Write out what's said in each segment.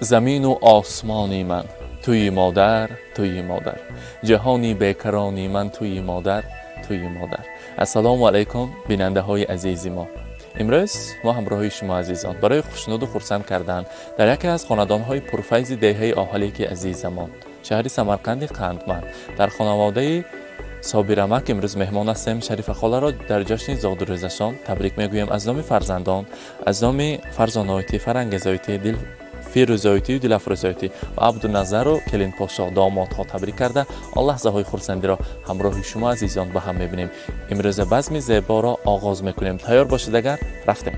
Замину осмони ман туи модар, туи модар, ҷаҳони бекарони ман туи модар, туи модар. Ассалому алайкум, бинандаҳои азизи мо. Имрӯз мо ҳамроҳи шумо азизон барои хушнуду хурсанд кардан дар яке аз хонадонҳои пурфайзи деҳаи Оҳалики азизамон, шаҳри Самарқанди Қандманд, дар хонаводаи Собирамак имрӯз меҳмон ҳастем. Шарифа холаро дар ҷашни зодрӯзашон табрик мегӯем аз номи фарзандон, аз номи Фарзоноити, Фарангезоити, Дил Фирӯзоитию Дилафрӯзоитӣ ва Абдуназару Келинпошо домодҳо табрик карда, он лаҳзаҳои хурсандиро ҳамроҳи шумо азизон ба ҳам мебинем. Имрӯза базми зеборо оғоз мекунем. Тайёр бошед, агар рафтем.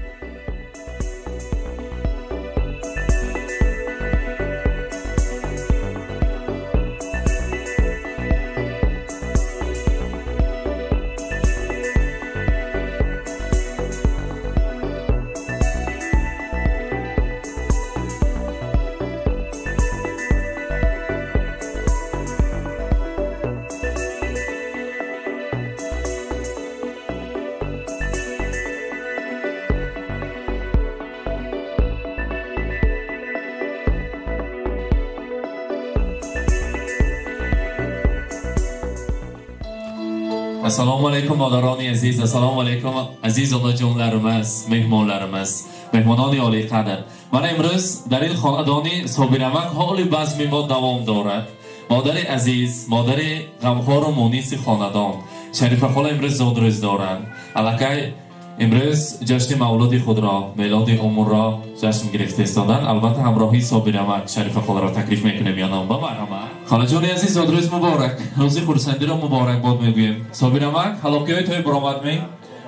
Assalomu alaykum mодарони азиз, ассалому алайкум азиз onajonlarimiz, mehmonlarimiz, mehmononi олиқадр. Мана имрӯз дар ин хонадони Собирамак ҳоли базми мо давом дорад. Модари азиз, модари ғамхору муниси хонадон Шарифа хола имрӯз зодрӯз доранд. Аллакай имрӯз ҷашни мавлуди худро, мелоди умрро ҷашн гирифта истоданд. Албатта ҳамроҳии Собирамак Шарифа холаро таклиф мекунем. Ёнам ба марҳамат. Холаҷони азиз, зодрӯз муборак, рӯзи хурсандиро муборакбод мегӯем. Собирамак, ҳалокиҳои тои баромадмӣ?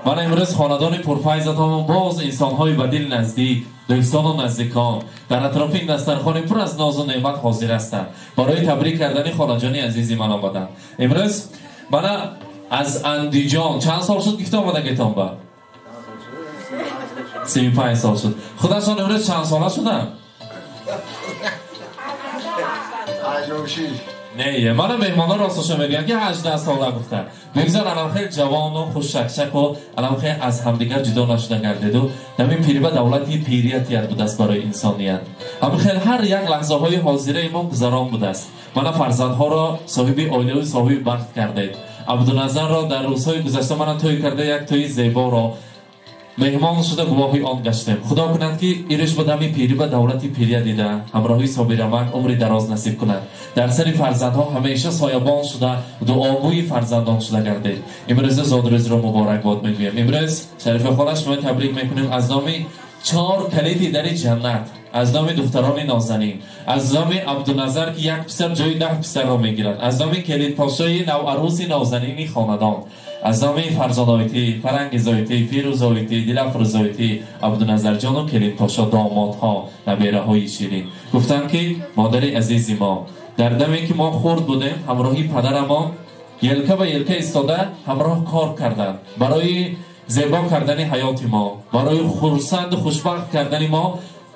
Мана имрӯз хонадони пурфайзатон боз инсонҳои ба дил наздик, дӯстону наздикон дар атрофи ин дастархони пур аз нозу неъмат ҳозир ҳастанд. Барои табрик кардани холаҷони азизи ман омаданд. Имрӯз мана аз Андиҷон чанд сол шуд гифта омадагитон ба? 35 сол шуд. Худашон имрӯз чанд сола шуданд? Не, мана меҳмонҳо росташо мегӯянд ки 18 сола гуфтанд. Бигзор анам хел ҷавону хушшакшаку анам хел аз ҳамдигар ҷудо нашуда гардеду дами пириба давлати пириятият будааст барои инсоният. Ҳамин хел ҳар як лаҳзаҳои ҳозираи мо гузарон будааст. Мана фарзандҳоро соҳиби оилаву соҳиби бахт кардед. Абдуназарро дар рӯзҳои гузашта мана тӯй карда, як тӯи зеборо меҳмон шуда гувоҳи он гаштем. Худо кунад ки ириш ба дами пирӣ ба давлати пирия дида, ҳамроҳи Собирамак умри дароз насиб кунад. Дар сари фарзандҳо ҳамеша соябон шуда, дуогӯи фарзандон шуда гардед. Имрӯза зодрӯзро муборакбод мегӯем. Имрӯз Шарифа хола шумо табрик мекунем аз номи чор калиди дари ҷаннат, аз номи духтарони нозанин, аз номи Абдуназар ки як писар ҷои 10 писарро мегирад, аз номи келинпошои наварӯси нозанини хонадон, аз номи Фарзоноитӣ, Фарангизоитӣ, Фирӯзоитӣ, Дилафрӯзоитӣ, Абдуназарҷону келинпошо домодҳо, набераҳои ширин. Гуфтанд ки модари азизи мо, дар даме ки мо хурд будем, ҳамроҳи падарамон елка ба елка истода ҳамроҳ кор карданд барои зебо кардани ҳаёти мо, барои хурсанду хушбахт кардани мо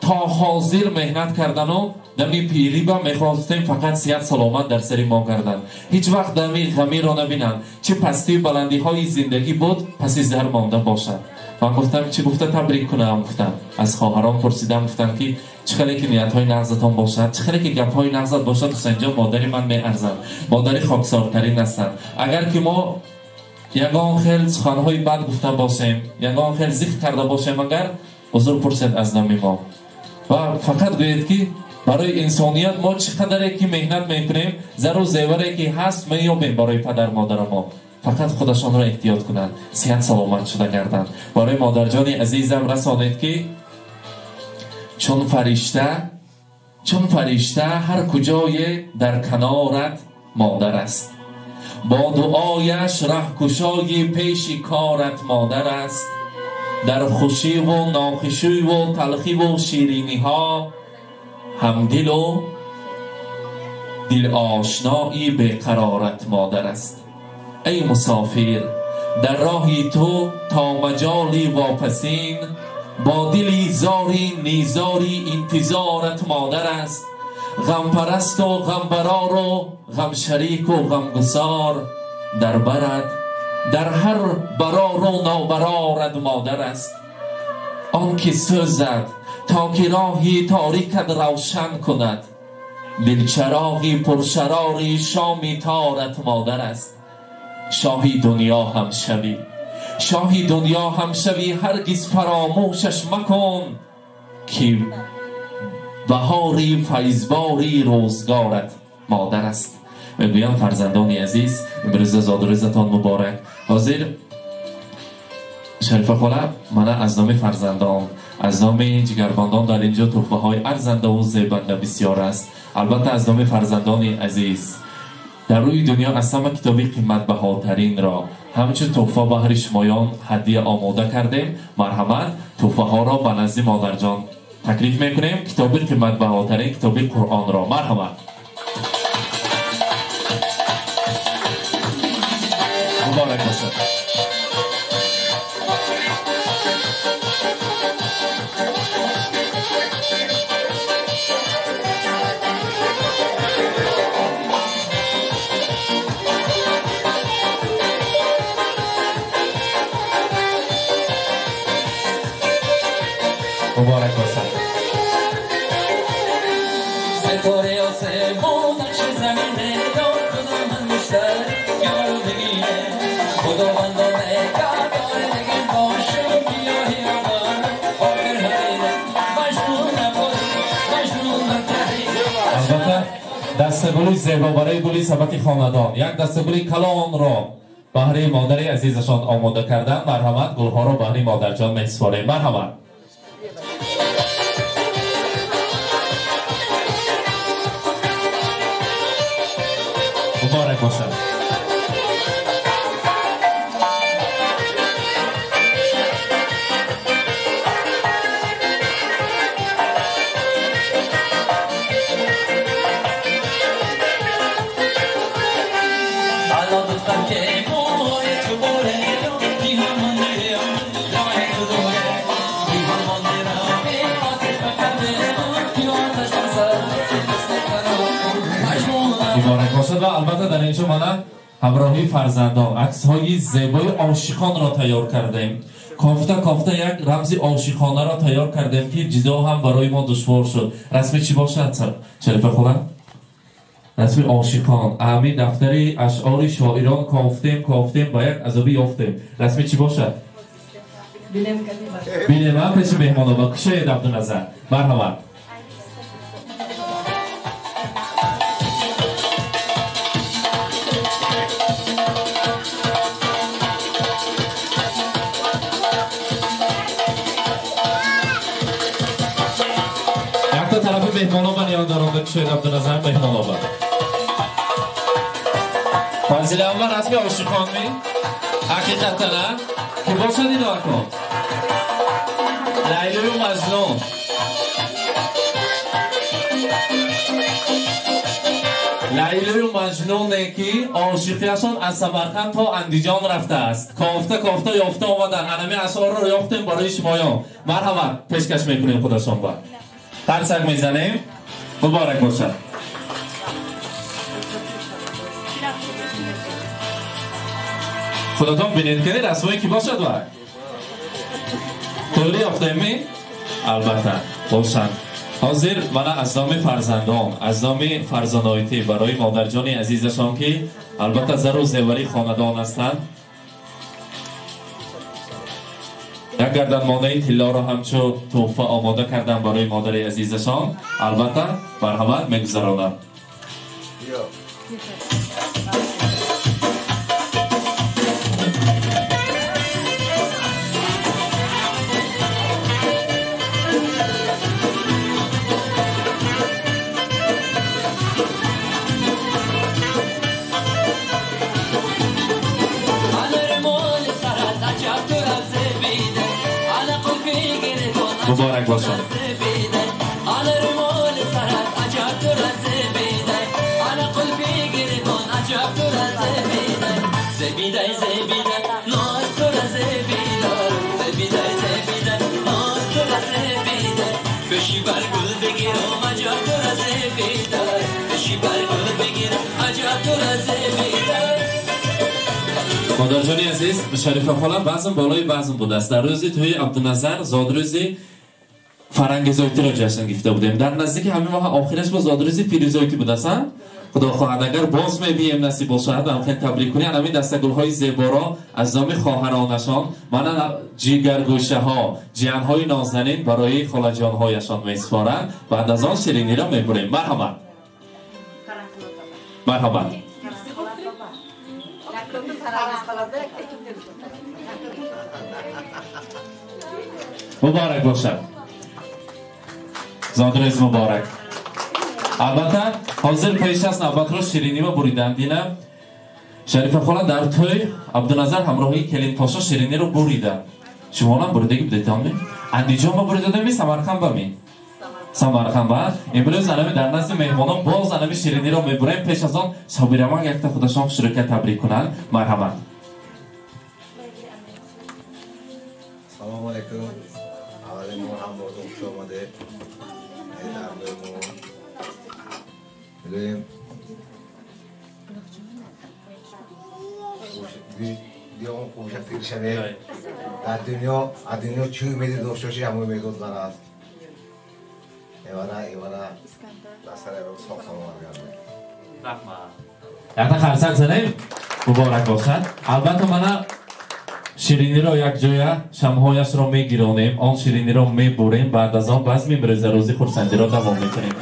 то ҳозир меҳнат кардану дами пириба мехостем фақат сиҳат саломат дар сари мо гарданд. Ҳеҷ вақт дами ғамиро набинанд, чӣ пастию баландиҳои зиндагӣ буд, паси зар монда бошад. Ман гуфтам чӣ гуфта табрик кунам, гуфтам. Аз хоҳарон пурсидам, гуфтам ки чӣ хеле ки ниятҳои нағзатон бошад, чӣ хеле ки гапҳои нағзат бошад, Ҳусайнҷон модари ман меарзанд, модари хоксортарин ҳастанд. Агар ки мо ягон хел суханҳои бад гуфта бошем, ягон хел зикр карда бошем, агар узр пурсед аз номи мо. Ва фақат гӯед ки барои инсоният мо чӣ қадаре ки меҳнат мекунем, зару зеваре ки ҳаст меёбем барои падар модари мо. Фақат худашонро эҳтиёт кунанд, сиҳат саломат шуда гарданд. Барои модарҷони азизам расонед ки чун фаришта ҳар куҷое дар канорат модар аст, бо дуояш раҳкушои пеши корат модар аст. Дар хушиву нохушиву талхиву шириниҳо ҳамдилу дилошнои беқарорат модар аст. Эй мусофир, дар роҳи ту то маҷоли вопасин, бо дили зори низори интизорат модар аст. Ғампарасту ғамбарору ғамшарику ғамгусор дар барад, дар ҳар барору нобарорад модар аст. Он ки сӯзад то ки роҳи торикат равшан кунад. Дилчароғи пуршарори шоми торат модар аст. Шоҳи дунё ҳам шавӣ, шоҳи дунё ҳам шавӣ, ҳаргиз фаромӯшаш макун, ки баҳори файзбори рӯзгорат модар аст. Мегӯям фарзандони азиз, имрӯза зодрӯзатон муборак. Ҳозир Шарифа хола, мана аз номи фарзандон, аз номи ҷигарбандон дар инҷо туҳфаҳои арзандаву зебанда бисёр аст. Албатта аз номи фарзандони азиз дар рӯи дунё аз ҳама китоби қиматбаҳотаринро ҳамчун туҳфа баҳри шумоён ҳадия омода кардем. Марҳамат, туҳфаҳоро ба назди модарҷон таклиф мекунем. Китоби қиматбаҳотарин, китоби Қуръонро. Марҳамат. Муборак бошад. Муборак бошад. Ситораи осмон нақши замин дор, худо ман муштарӣ ёру бигирад. Худованд нигоҳдор дигар бошам, биёҳи омад охир ҳамина. Маҷнун набошӣ, маҷнун натарӣ. Албатта дастагули зебо барои гули сабати хонадон, як дастагули калонро баҳри модари азизашон омода кардан. Марҳамат, гулҳоро баҳри модарҷон месупорем. Марҳамат. Муборак бошад. Муборак бошад. Ва албатта дар инҷо мана ҳамроҳи фарзандон аксҳои зебои ошиқонро тайёр кардем. Кофта кофта як рамзи ошиқонаро тайёр кардем, ки ҷидо ҳам барои мо душвор шуд. Расми чӣ бошад, Шарифа хола? Расми ошиқон. Ами дафтари ашъори шоирон кофтем, кофтем, ба як азобӣ ёфтем. Расми чӣ бошад? Бинем пеши меҳмоно ба кушоед Абдуназар. Марҳамат. Меҳмоноба ниёндаронда кушоед Абдуназар меҳмоноба. Фазила амма расми ошиқон ми? Ҳақиқатан, а? Ки бошад ино акон? Лайлию Маҷнун. Лайлию Маҷнуне ки ошиқияшон аз Самарқанд то Андиҷон рафтааст. Кофта кофта ёфта омадан. Анами ашъорро ёфтем барои шумоён. Марҳамат, пешкаш мекунем худашон ба. Тарсак мезанем. Муборак бошад. Худатон бинед ки расмое ки бошад ва тӯли ёфтем-ми? Албатта бошанд. Ҳозир мана аз номи фарзандон, аз номи фарзоноитӣ барои модарҷони азизашон, ки албатта зару зевари хонадон ҳастанд, як гарданмонаи тиллоро ҳамчун туҳфа омода кардам барои модари азизашон. Албатта марҳамат мегузаронам. Муборак бошад. Модарҷони азиз, Шарифа хола баъзан болои баъзан будааст. Дар рӯзи тӯи Абдуназар, зодрӯзи Фарангизойтиро ҷашн гирифта будем. Дар наздики ҳамин моҳ охираш бо зодрӯзи Фирӯзойтӣ будасан. Худо хоҳад агар боз мебием насиб бошад, ҳам хеле табрик кунем. Ҳамин дастагулҳои зеборо аз номи хоҳаронашон, мана ҷигаргӯшаҳо, ҷиянҳои нозанин барои холаҷонҳояшон месупоранд. Баъд аз он шириниро мебурем. Марҳамат. Марҳамат. Муборак бошад. Зодрӯз муборак. Албатта ҳозир пеш аз навбатро ширинӣ буридан динам. Шарифа хола дар тӯй Абдуназар ҳамроҳи келинпошо шириниро бурида. Шумонам буридагӣ будетонми? Андиҷон ба буридадами, Самарқанд ба ми? Самарқанд ба. Имрӯз анами дар назди меҳмонон боз анами шириниро мебурем. Пеш аз он Собирамак якта худашон шурӯка табрик кунанд. Марҳамат. Салому алайкум. Аввалин мо ҳам бозо хуш омадед. Мегӯем диён қӯша пир шавед. Дар дунё аз дунё чӣ умеде дошта бошӣ, ҳамон умедот бар аст. Эвара эвара дастара соғ саломат гардед. Раҳмат. Якта қарсак занем, муборак бошад. Албатта мана шириниро якҷоя шамҳояшро мегиронем, он шириниро мебурем, баъд аз он базми имрӯзарӯзи хурсандиро давом мекунем.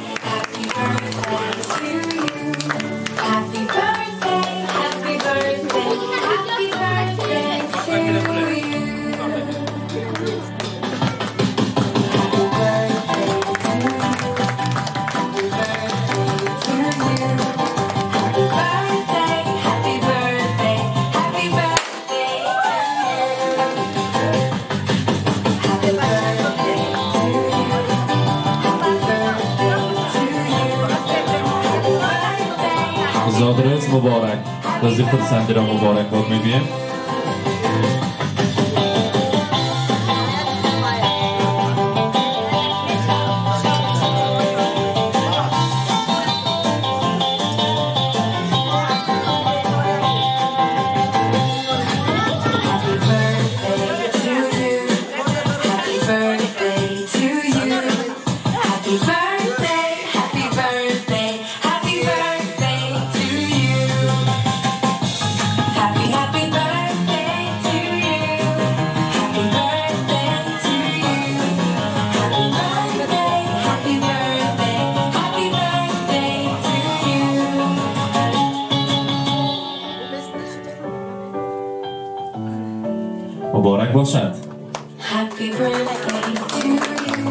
Зодрӯз муборак. Рӯзи хурсандиро муборак бод мегӯем. Муборак бошад. Happy birthday to you.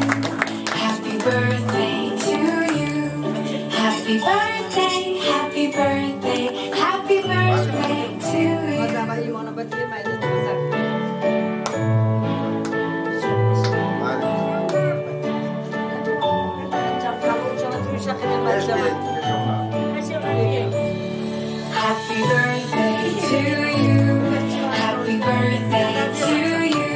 Happy birthday to you. Happy birthday, happy birthday, happy birthday to you. Happy birthday to you. Happy birthday to you. Happy birthday, happy birthday, happy birthday to you. Happy birthday to you. Happy birthday to you.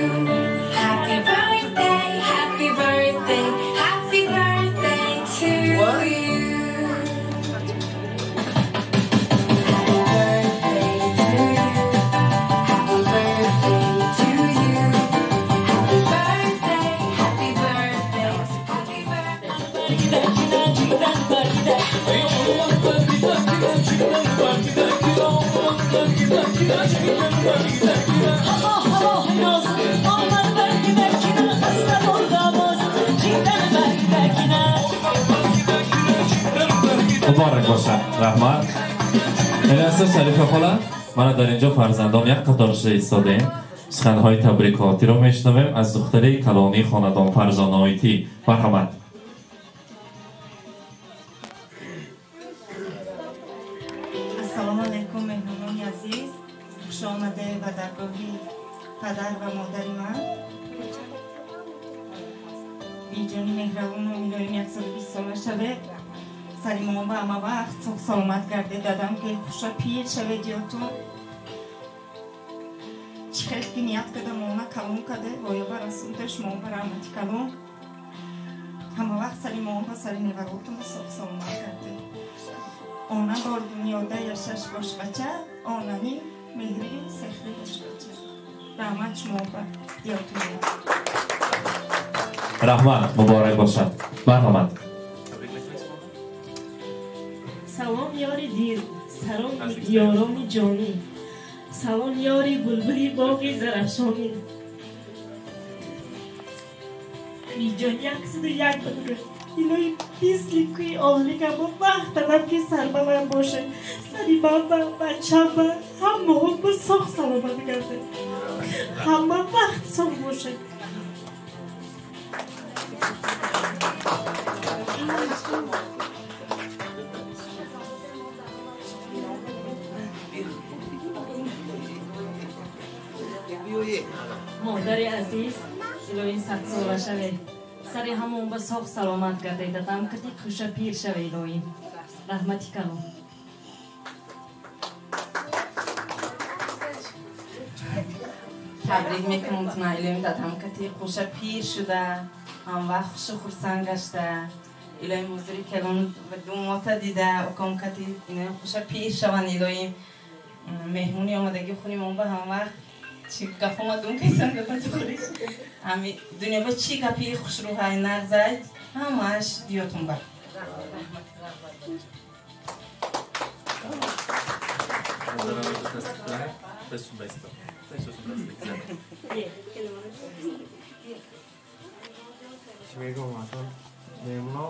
Happy birthday, happy birthday, happy birthday. Муборак бошад. Раҳмат. Эласа Шарифа хола, мана дар инҷо фарзандон як қатор шуда истодаем. Суханҳои табрикотиро мешунавем аз духтари калонии хонадон Фарзонаоитӣ. Марҳамат. Ассалому алайкум, меҳмонони азиз. Хуш омадед ба даргоҳи падар ва модари ман. Биҷони меҳрабону милоим 120 сола шавед. Сари мо ба ҳама вақт соғ саломат гардед. Дадам ки хуша пир шавед ётун. Чӣ хел ки ният када мона калон каде, воя ба расунда шумо ба раҳмати калон. Ҳама вақт сари мо ба сари неваротун соғ саломат гардед. Она бор дунёда яшаш бошқача, онани меҳри сехри бошқача. Раҳмат шумо ба диётун. Раҳмат, муборак бошад. Марҳамат. Салом ёри дил, салом ёрони ҷонӣ, салом ёри булбули боғи Зарафшонӣ. Миҷон 101 буд. Илоҳи мисли кӯи оҳлика бо вақт талаб ки сарбаланд бошад. Сари баба, бачаба, ҳамаҳо бо соғ саломат гардад. Ҳама вақт соғ бошад. Модари азиз, илоҳи садсола шавед. Сари ҳамон ба соғ саломат гардед, дам кирди хуша пир шавед илоҳӣ. Раҳмати калон. Табрик мекунам туна илоҳӣ дадам кати хуша пир шуда, ҳам вақт хушу хурсанд гашта. Илоҳӣ ҳузури калон ва думота дида, уком кати инои хуша пир шаванд илоҳӣ. Меҳмони омадагӣ хуним он ба ҳам вақт чӣ гапома дум кайсам гапатуриш. Ҳами дунё ба чӣ гапи хушрӯҳай нағзай, ҳамааш диётун ба. Чӣ мегӯм аслан меҳмоно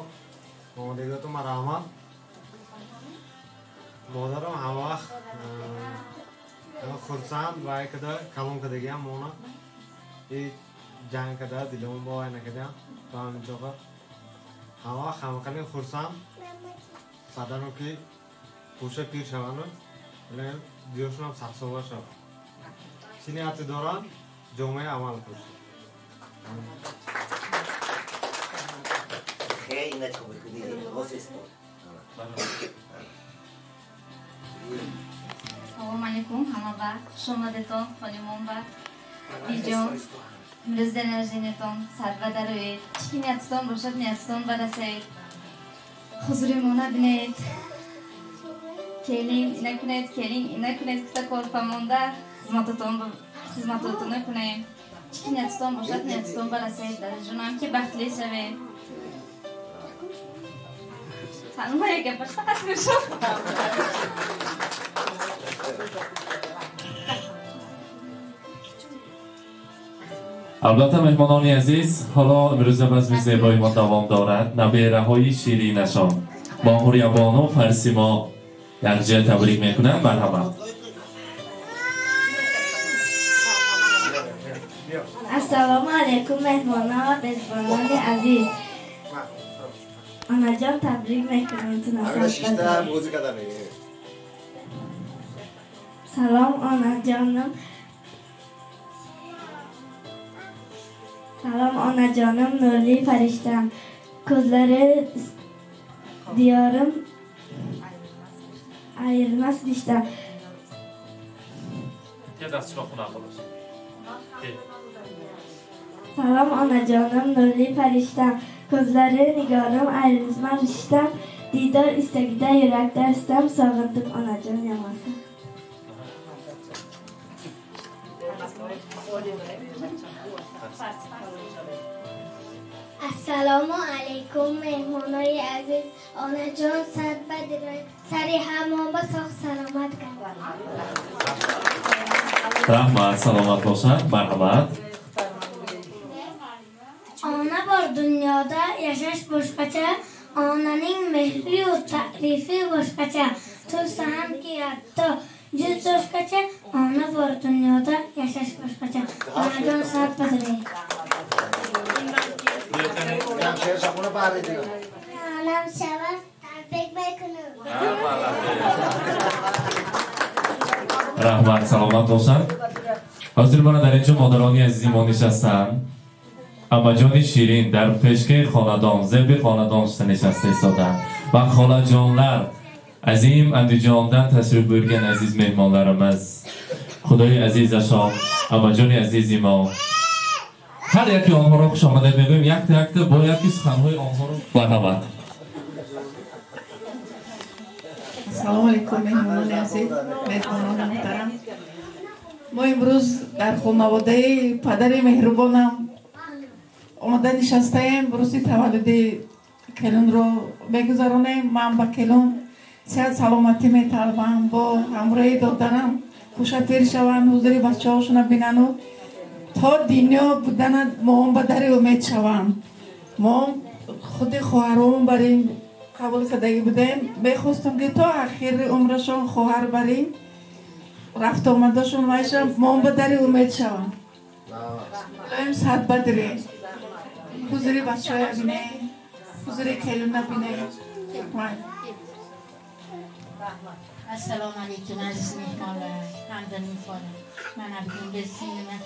омадагиётун ба раҳмат. Модарам ҳама вақт хурсанд вай када калон кадагиам мона и ҷанг када дилон бо вай накадиам то ҳамин ҷоға ҳама вақт ҳамақалин хурсанд садану ки кӯша пир шавану диёшунам садсола шавад. Чӣ нияте доранд ҷомеа амал кушад. Салом алейкум ҳамаба, хуш омадетон хонимонба. Биҷон, имрӯз день рождениятон сарва дароед. Чӣ ки ниятатон бошад, ниятатон барасед. Ҳузури мо набинед. Келин ина кунед, келин ина кунед, кута корфамонда хизматотона кунем. Чӣ ки ниятатон бошад, ниятатон барасед. Дадаҷонам ки бахтли шавед. Танҳое гапаш фақат мешавад. Албатта меҳмонони азиз, ҳоло имрӯза базми зебои мо давом дорад. Набераҳои ширинашон бо Ҳурябону Фарсимо якҷоя табрик мекунанд. Марҳамат. Ассалому алайкум меҳмонон ва мезбонони азиз. Онаҷон табрик мекунем туна. Салом онаҷонам. Салом онаҷонам, нурли фариштам. Ko'zlari diyorim ayirmas rishtam. Salom onajonim, nurli farishtam. Ko'zlari nigorim ayirmas rishtam. Diydor istagida yurakda istam, sog'indim onajon yomonsan. Ассалому алайкум меҳмонои азиз. Онаҷон сари ҳамон ба соғ саломат гардад. Раҳмат, саломат бошад. Марҳамат. Ona bor dunyoda yashash boshqacha, onaning mehri-yu ta'rifi boshqacha. To'lsa hamki hatto 100 yoshgacha, ona bor dunyoda yashash boshqacha. Onajon sar badray. Onam shavas tabrik mekунам. Раҳмат, саломат бошад. Ҳозир мана дар инҷо модарони азизи мо нишастанд. Амаҷони ширин дар пешкаи хонадон, зеби хонадон нишаста истоданд ва холаҷонлар азим Андиҷондан ташриф buyurgan aziz mehmonlarimiz, Худои азизашон, амаҷони азизи мо, ҳар яки онҳоро хуш омадед мегӯем. Якта якта бояд ки суханҳои онҳоро марҳамат. Ассалому алайкум меҳмонони азиз, меҳмонони муҳтарам. Мо имрӯз дар хонаводаи падари меҳрубонам Омада нишастаем, рӯзи таваллуди келинро мегузаронем. Ман ба келин сиҳат саломатӣ металабам, бо ҳамроҳи додарам хушапир шаванд, ҳузури бачаҳошона бинану то дунё будана моом ба дари умед шаванд. Мо худи хоҳаромон бар ин қабул кардагӣ будем. Мехостам ки то ахири умрашон хоҳар бар ин рафту омадашон вайшам, моом ба дари умед шаванд. Илоҳим сад бадире, ҳузури бачаҳоя бинем, ҳузури келина бинем. Assalomu alaykum aziz mehmonlar, hamda mehmonlar. Mana bugun biz singlimni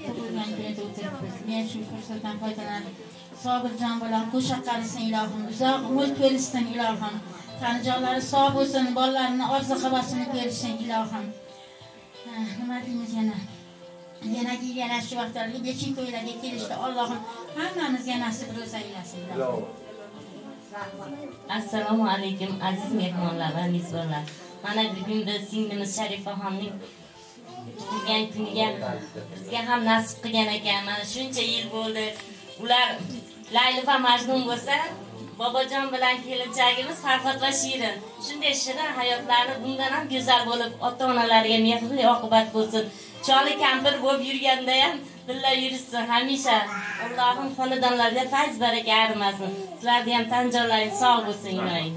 tug'ilgan kunida o'tiribmiz. Men shu fursatdan foydalanib Sobirjon bilan qo'sha qarisin ilohim, uzoq umr ko'rsin ilohim. Tanjonlari sog' bo'lsin, bolalarini orzu havasini ko'rsin ilohim. Nima deymiz yana? Yana yana shu vaqtlarga bechik to'ylarga kelishdi. Allohim hammamizga nasib ro'z aylasin. Assalomu alaykum aziz mehmonlar va mezbonlar. Mana bugun biz singlimiz Sharifaxonning tug'ilgan kuniga bizga ham nasib qilgan ekan. Mana shuncha yil bo'ldi. Ular Layli va Majnun bo'lsa, bobojon bilan kelinchagimiz Farhod va Shirin. Shunday shirin hayotlari bundan ham go'zal bo'lib, ota-onalariga mehrli oqibat bo'lsin. Choli kampir bo'lib yurganda ham billa yurishsin hamisha. Allohim xonadonlarga fayz baraka arimasin. Sizlarga ham tan jonlaringiz sog' bo'lsin iloyim.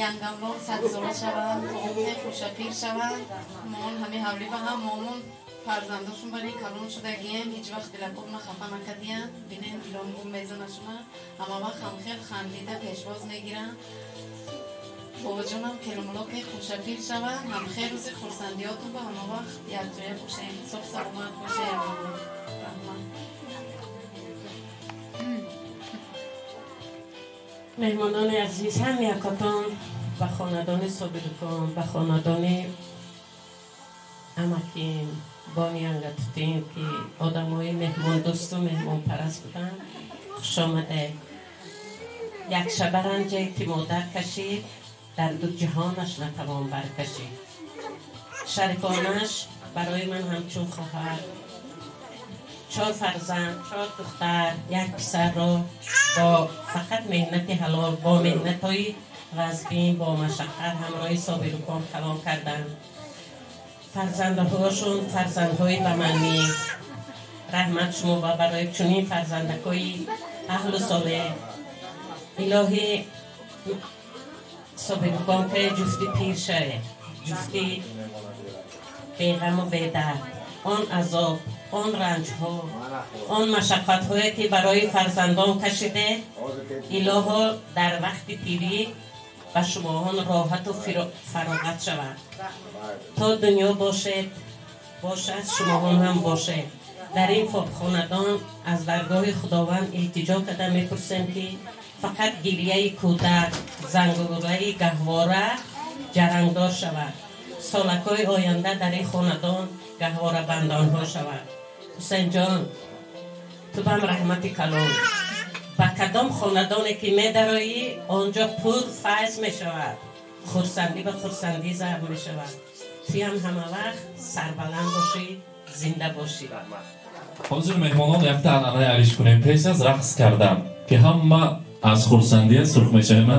Yangamlon садсола шаванд, оғои хушапир шаванд. Моон ҳами ҳавлӣ ба ҳам момон фарзандошон барои калон шудагием, ҳеҷ вақт дилакобна хафа накардиянд. Бинен дилонгум мезанашона, ҳама вақт ҳамхел хандида пешвоз мегиранд. Бобоҷонам келумлоке хушапир шаванд, ҳамхел рӯзи хурсандиётон ба ҳама вақт якҷоя бошем. Соғ саломат бошем. Раҳмат. Меҳмонони азиз, ҳам якотон ба хонадони Собирукон, ба хонадони амаким бони Ангатутин, ки одамои меҳмондӯсту меҳмонпараст буданд, хуш омадед. Як шаба ранҷе ки модар кашид, дар ду ҷаҳонаш натавон баркашид. Шарифонаш барои ман ҳамчун хоҳар, 4 фарзанд, 4 духтар, як писарро бо фақат меҳнати ҳалол, бо меҳнатҳои вазбин, бо машаққат ҳамроҳи Собирукон калон карданд. Фарзандҳояшон фарзандҳои ба манӣ. Раҳмат шумо ва барои чунин фарзандакҳои аҳлу солеҳ. Илоҳӣ Собирукон ки ҷуфти пир шавед, ҷуфти беғаму бедард. Он азоб, он ранҷҳо, он машаққатҳое ки барои фарзандон кашиде, илоҳо дар вақти пирӣ ба шумоҳон роҳату фароғат шавад. То дунё бошед, бошад, шумоҳон ҳам бошед. Дар ин хонадон аз даргоҳи Худованд илтиҷо карда мепурсем, ки фақат гирияи кӯдак, зангураи гаҳвора ҷарангдор шавад. Солакҳои оянда дар ин хонадон гаҳворабандонҳо шавад. Ҳусайнҷон, ту бам раҳмати калон. Ба кадом хонадоне ки медароӣ, он ҷо пур файз мешавад, хурсандӣ ба хурсандӣ зарб мешавад. Туям ҳама вақт сарбаланд бошӣ, зинда бошӣ. Ҳозир меҳмонон якта анъанаи ариш кунем. Пеш аз рақс кардан, ки ҳама аз хурсандия сурх мешавем,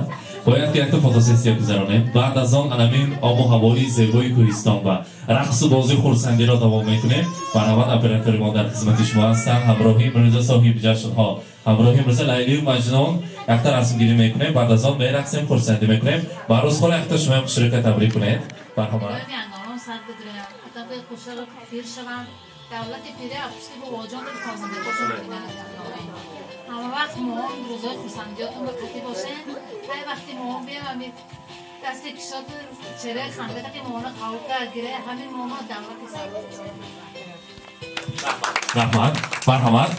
бояд ки якта фотосессия гузаронем. Баъд аз он анамин обу ҳавои зебои кӯҳистон ва рақсу бозии хурсандиро давом мекунем. Барнавад оператори мо дар хизмати шумо ҳастанд. Ҳамроҳи Мирзо соҳиби ҷашнҳо, ҳамроҳи Мирзо Лайлию Маҷнун якта расмгирӣ мекунем. Баъд аз он мерақсем, хурсандӣ мекунем. Барӯзхола якта шумоям хушрӯка табрик кунед. Марҳамат. Давлати пири апушти бобоҷон фарзандакошон ҳама вақт моҳон рӯзои хурсандиётон ба қатӣ бошен. Ҳай вақти моҳон биям ами дасти кишоту чеҳраи ханда қати моҳона қабул кард гире, ҳамин моҳона давлати сабр. Раҳмат, марҳамат.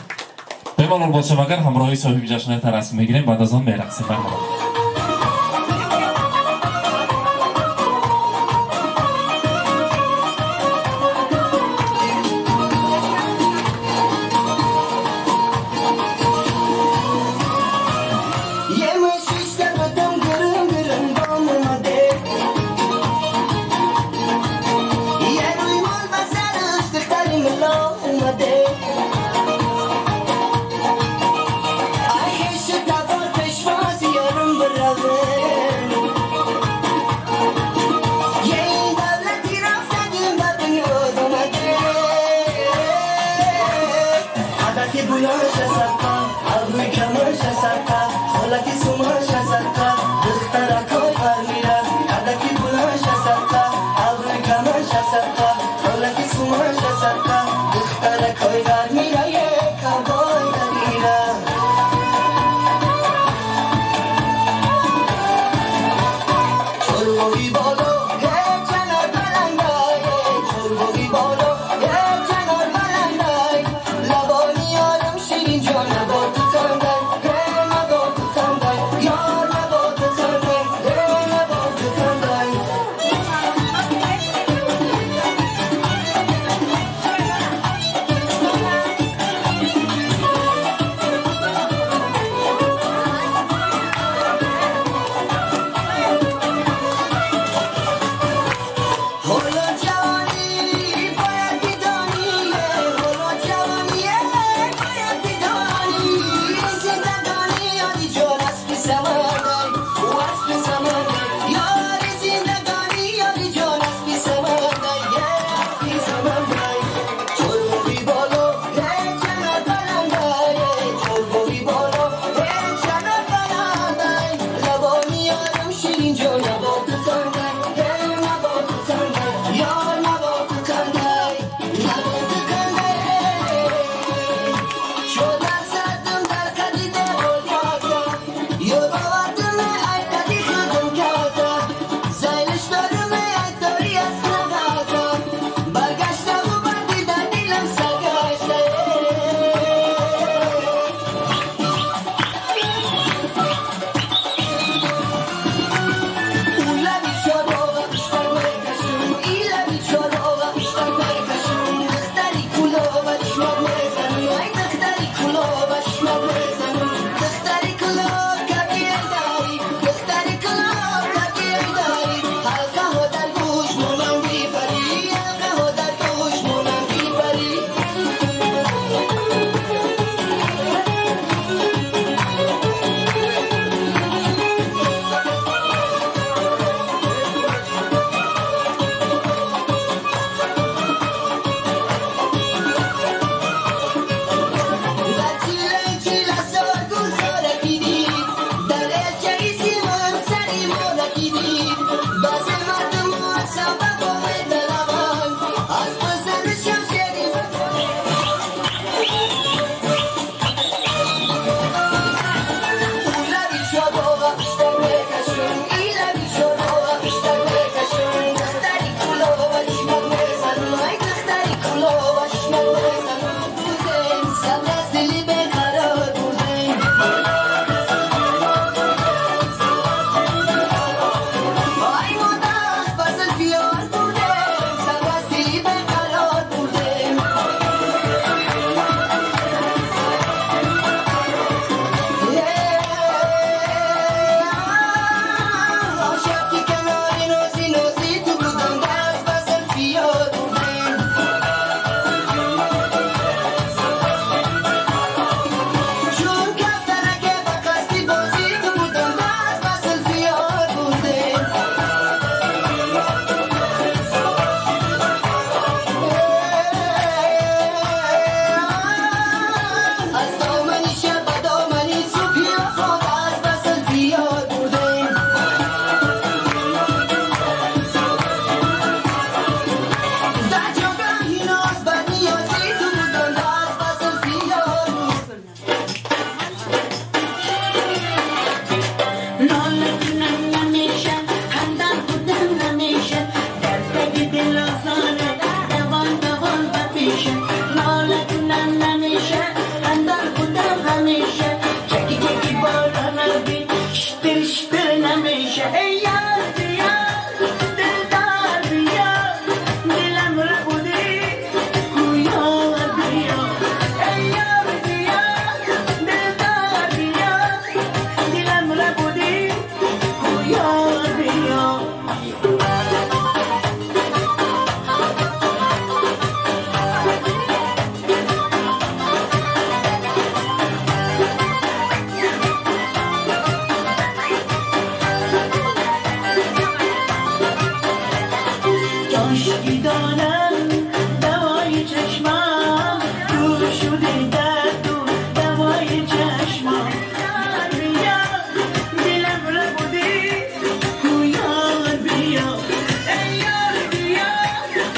Бемалол бошам, агар ҳамроҳи соҳиби ҷашнҳои расм мегирем, баъд аз он мерақсем. Марҳамат. دلم ربوده گویا بیا ای یار بیا.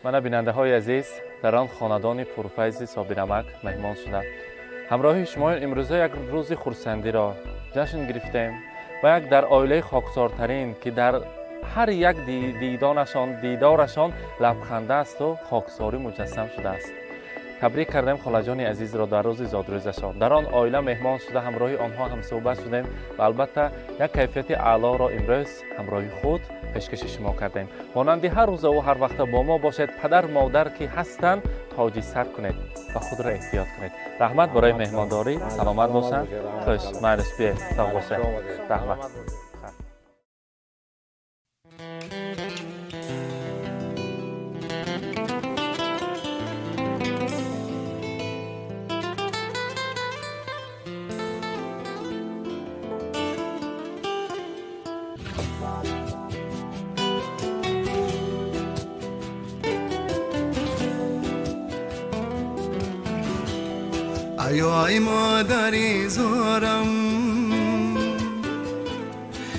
Мана бинандаҳои азиз, дар он хонадони пурфайзи Собирамак меҳмон шуда. Ҳамроҳи шумо имрӯза як рӯзи хурсандиро ҷашн гирифтем ва як дар оилаи хоксортарин, ки дар ҳар як дидорашон лабханда асту хоксорӣ муҷассам шудааст. Табрик кардем холаҷони азизро дар рӯзи зодрӯзашон. Дар он оила меҳмон шуда, ҳамроҳи онҳо ҳамсӯҳбат шудем ва албатта як кайфияти аълоро имрӯз ҳамроҳи худ пешкаши шумо кардем. Монанди ҳар рӯзаву ҳар вақта бо мо бошед. Падар модар ки ҳастанд, тоҷи сар кунед ва худро эҳтиёт кунед. Раҳмат барои меҳмондорӣ, саломат бошанд. Хуш майлиш, биед, сог бошед. Раҳмат. ای مادری زارم،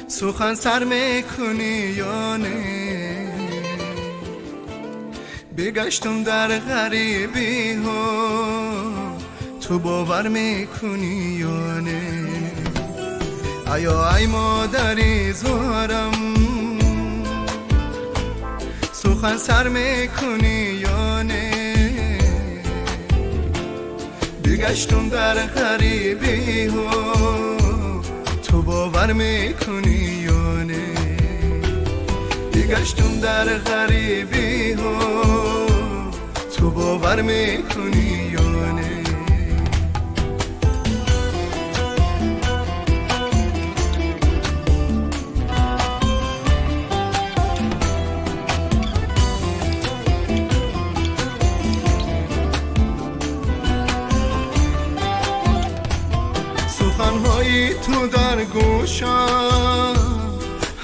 سخن سر میکنی یا نه؟ بگشتم در غریبی ها، تو باور میکنی یا نه؟ آیا ای مادری زارم، سخن سر میکنی یا نه؟ بگشتم در غریبی ها، تو باور میکنی یا نه؟ بگشتم در غریبی ها، تو باور میکنی یا نه؟ سخنهای تو در گوشم،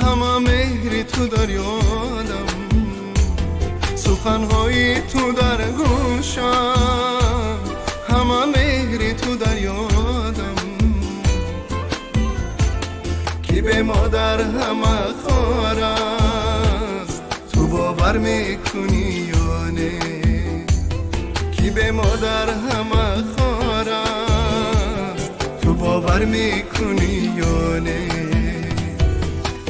همه مهری تو در یادم. سخنهای تو در گوشم، همه مهری تو در یادم. که به مادر همه خار است، تو باور میکنی یا نه؟ که به مادر همه خار است، تو باور میکنی یا نه؟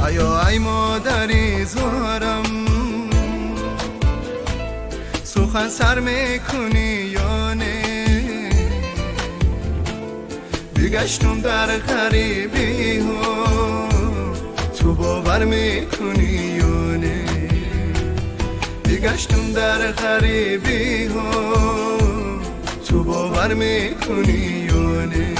آیا ای مادری زارم، سخن سر میکنی یا نه؟ بگشتم در غریبی ها، تو باور میکنی یا نه؟ بگشتم در غریبی ها، تو باور میکنی یا نه؟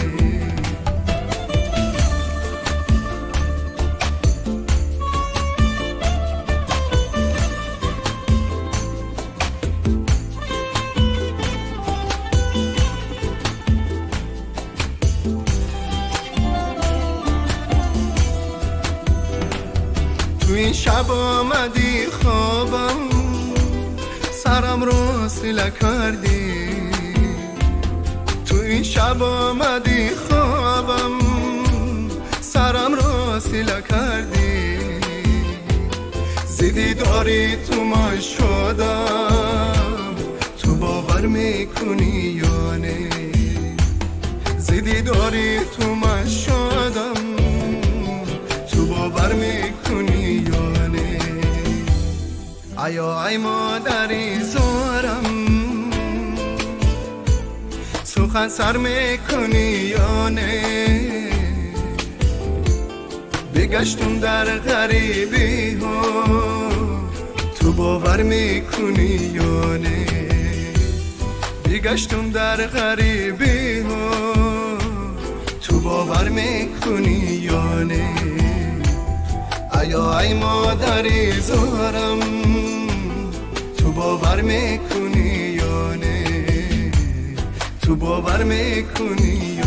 تو این شب آمدی خوابم سرم رو سیله کردی تو این شب آمدی خوابم سرم رو سیله کردی زیدی داری تو ما شدم تو باور میکنی یا نه زیدی داری تو ما شدم تو باور میکنی یا نه آیا ای مادری زارم سخن سر میکنی یا نه بگشتم در غریبی ها تو باور میکنی یا نه بگشتم در غریبی ها تو باور میکنی یا نه آیا ای مادری زارم تو باور میکنی یا نه تو باور میکنی.